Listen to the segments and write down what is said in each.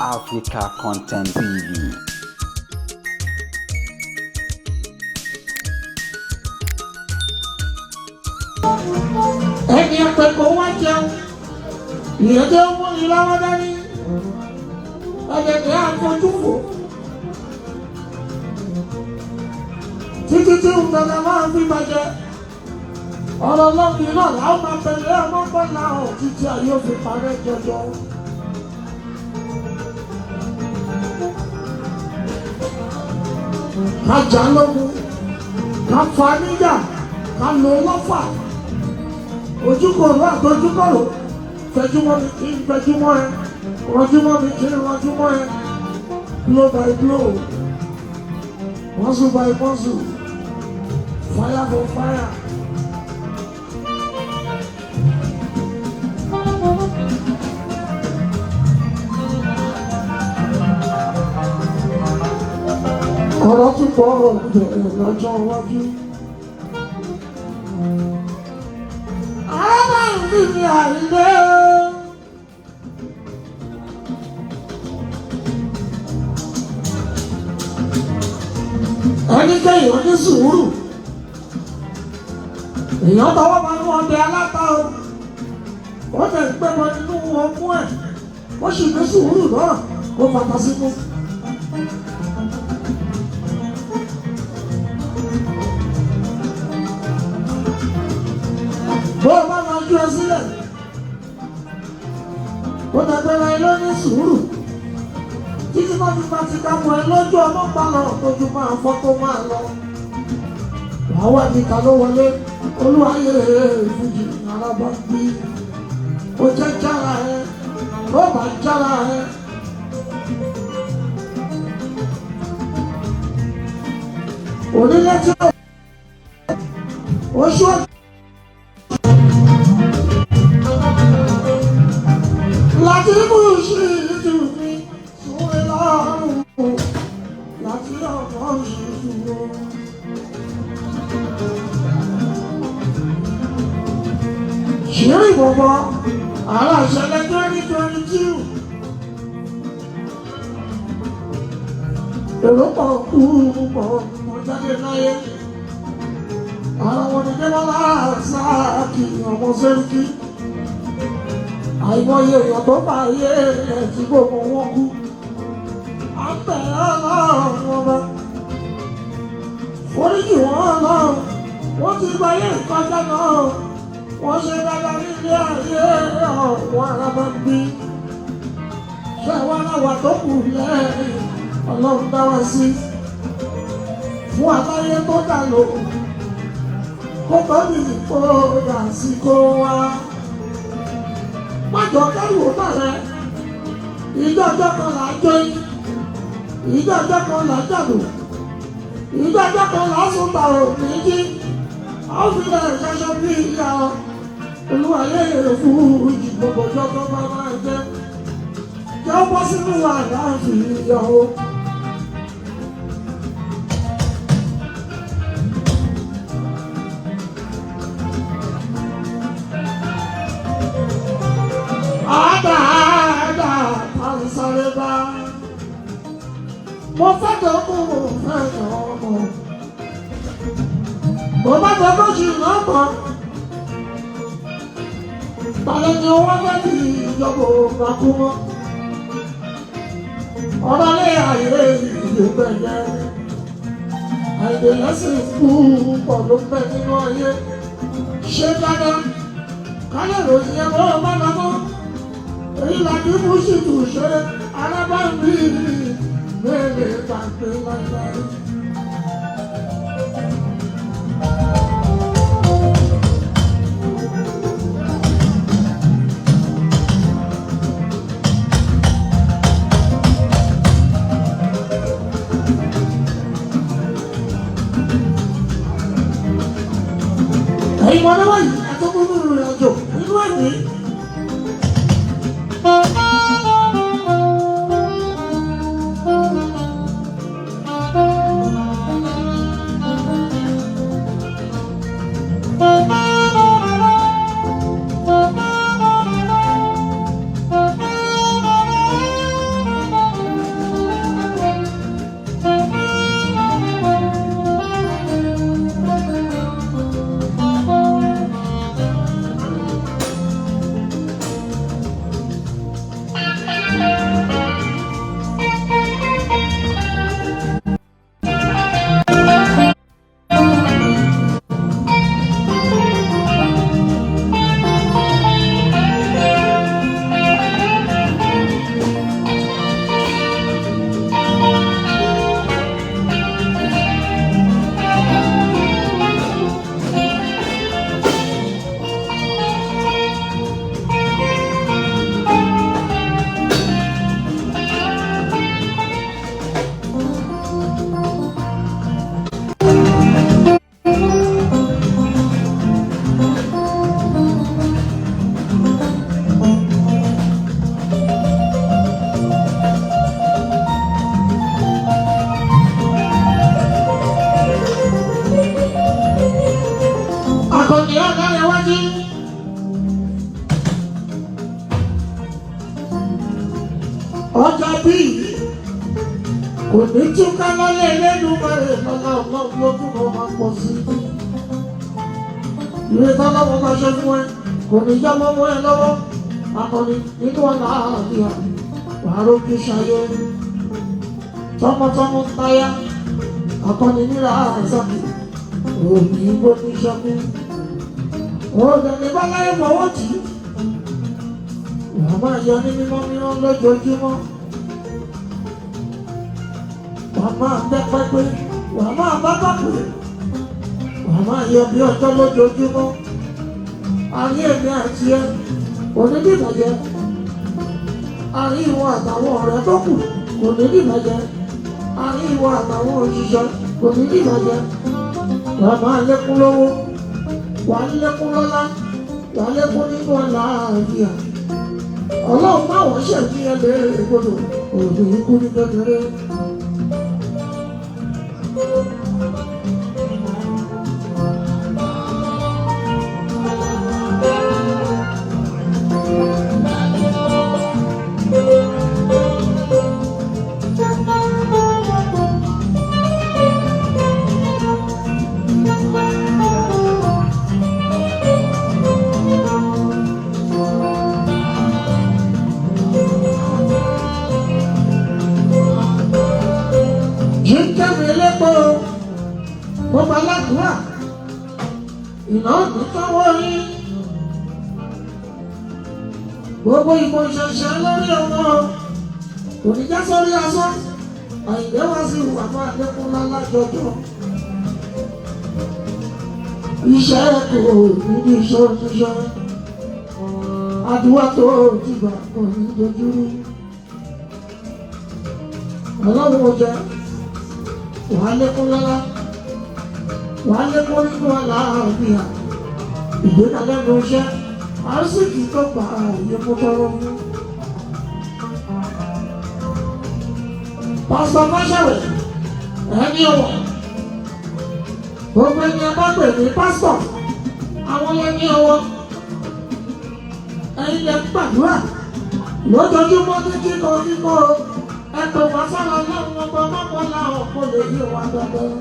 Africa Content TV. Ẹni ẹpẹ kò wá jẹun, ìyẹn tó ń múni lọ́wọ́ dání, ẹ̀jẹ̀ kì á fojú fò títí tí nǹkan máa ń fi bàjẹ́. Ọ̀rọ̀ lọ́ọ̀kì náà làwọn máa tẹ̀lé ọmọ bọ́lá ọ̀ títí ayé òfin parẹ́ jọjọ. Ká jà lógun, ká fa níjà, ká lò lọ́fà, ojúkòrò àtọjúkòrò, fẹjúmọ́ mi kì í fẹjúmọ́ ẹ, rọjúmọ́ mi kì í rọjúmọ́ ẹ, blow by blow, muscle by muscle, fire for fire. Ọ̀rọ̀ tún pọ̀ bẹ̀rẹ̀ lọ́jọ́ iwájú. Arábàrin mi àìlè. Ẹni kéèyàn ní sùúrù. Èèyàn tọwọ́ máa ń ọdẹ aláta o. Ó lè gbẹ́mọ nínú ọmú ẹ̀. Ó sì ní sùúrù náà kó fata sínú. Bó o bá máa jú ẹ sílẹ̀, ó dàgbẹ́ra ẹ ló ní sùúrù títí má fi máa ti ká mọ ẹ lójú ọmọ palọ̀ tójú máa fọ́ tó máa lọ. Wàá wà ní ká ló wọlé olúwayé fújì alábá gbé. Ó jẹ́ jára ẹ, ó bá jára ẹ. Onílé tí ó ṣú ọ̀tún. Láti mú sí ìtù mi súnlé lọ́rùn, láti ọ̀nà ìṣòro. Ṣírí bọ̀bọ̀ àrà ìṣẹ̀lẹ̀ 2022. Èrò pọ̀ kú pọ̀ mọ́ jáde láyé. Ara wọn ni Débọ́lá Sáàkì ọmọ Sẹ́ríkì. Àìmọye èèyàn tó bá yé ẹ̀ tí gbogbo wọn kú. À ń bẹ̀ Ọlọ́run ọba. Foríjì wọn Ọlọ́run. Wọ́n ti gba ayé ìkọjá náà. Wọ́n ṣe dáadáa nílé ayé ọ̀wọ́n ara máa ń bí. Ṣé wàá láwa tó kù lẹ́yìn Ọlọ́run dá wa sí? Fún aláyé tó dà lò. Kó bá mi kó dà sí kó wá. Májọ kẹrù ó bàrẹ, ìjọ ọjọ́ kan là á jóyún, ìjọ ọjọ́ kan là á jàdù, ìjọ ọjọ́ kan là á sùn tààrọ̀ méjì, a ó fi lè ṣaṣọ bí ìyá olúwayé fún gbogbo ọjọ́ tó bá máa jẹ́ jẹ́ ó bọ́ sínú àlàáfíà o. Àdáàdá tá ń sáré bá. Mo fẹ́ tó kú, mo fẹ́ tó mọ̀. Mo bá tó kó jù náà mọ̀. Balẹ̀ ni wọ́n fẹ́ bí ìjọba ògbà kú mọ́. Ọ̀rọ̀ lé ayé ìlú bẹ̀yẹ. Àìdè lẹ́sìn kú pọ̀ ló ń bẹ nínú ayé. Ṣé dáadáa? Kálẹ̀ ròyìn ẹ̀ wọ́n bá lọ mọ́. Èyí làbí mú sí tù ṣe alábàbí mẹ́lẹ̀ gbàgbé láíláí. Ẹ̀yin wọn lọ́wọ́ yìí àtọ́kùnrin ìrìn àjò nínú ẹ̀mí. Ọjà bíi kò ní túká lọ́lé Elédùmarè lọ́lá ọlọ́run ló túbọ̀ máa pọ̀ sí i. Ìwé tọ́lọ́wọ́ máa ṣe fún ẹ kò ní já mọ́mọ́ ẹ lọ́wọ́. Akọni nínú ọ̀nà àlàáfíà wàá rójú ṣayé. Tọmọtọmọ ń táyà akọni níra àzákì òbí gbóni ṣẹ́kù. Òdẹ̀ni báláyé fọwọ́ tì í. Wàá máa yọ ní mímọ́ mímọ́ lójoojúmọ́. Wàá máa bẹ́ pẹ́pẹ́, wàá máa bá bàpẹ́, wàá máa yọ bí ọjọ́ lójoojúmọ́. Ayé mi àti ẹ kò ní dìbàjẹ́. Àárín ìwọ àtàwọn ọ̀rẹ́ tó kù kò ní dìbàjẹ́. Àárín ìwọ àtàwọn òṣìṣẹ́ kò ní dìbàjẹ́. Wàá máa lékún lówó, wàá lékún lọ́lá, wàá lékún nínú ọ̀la àríyá. Ọlọ́run máa wọ́n ṣẹ̀mí ẹ léèrè gbọdọ̀ òní ikú ní kékeré. Jíkẹ́mi elépo gbogbo aládùúrà ìná òní tọ́wọ́ yín. Gbogbo ìbò ṣẹ̀ṣẹ̀ lórí ọmọ kò ní já sórí asán. Àyìndé wá sí ìwà máa lékún lálá jọjọ. Iṣẹ́ kò ní ní iṣẹ́ oníṣẹ́. Àdúrà tó ti gbà kò ní dojú rú. Ọlọ́run ò jẹ́ wàá lékún lọ́lá, wàá lékún nínú àlàáfíà, ìgbéga lẹ́nu iṣẹ́, àrísìkì tó gbà ààyè mú tọrọ fún. Pásítọ̀ Fáṣẹ̀wẹ̀ ẹni ọ̀wọ̀, gbogbo ẹni ẹ bá pè ní pásítọ̀, àwọn ẹni ọ̀wọ̀, ẹ̀yin lẹ ń gbàdúrà lójoojúmọ́ ní kíkọ kíkọ ẹ̀tọ́ wá sára lọ́wọ́ ọgbọ́n mọ́kànlá ọ̀pọ̀ lè yé wa dandan.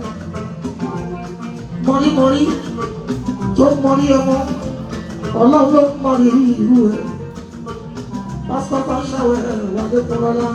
Mọ̀rímọ̀rí tó mọ̀rí ọmọ, ọlọ́run ló mọ̀rí ìlú rẹ̀. Pásítọ̀ Fáṣẹ̀wẹ̀ wà lẹ́kọ̀ọ́ lọ́la.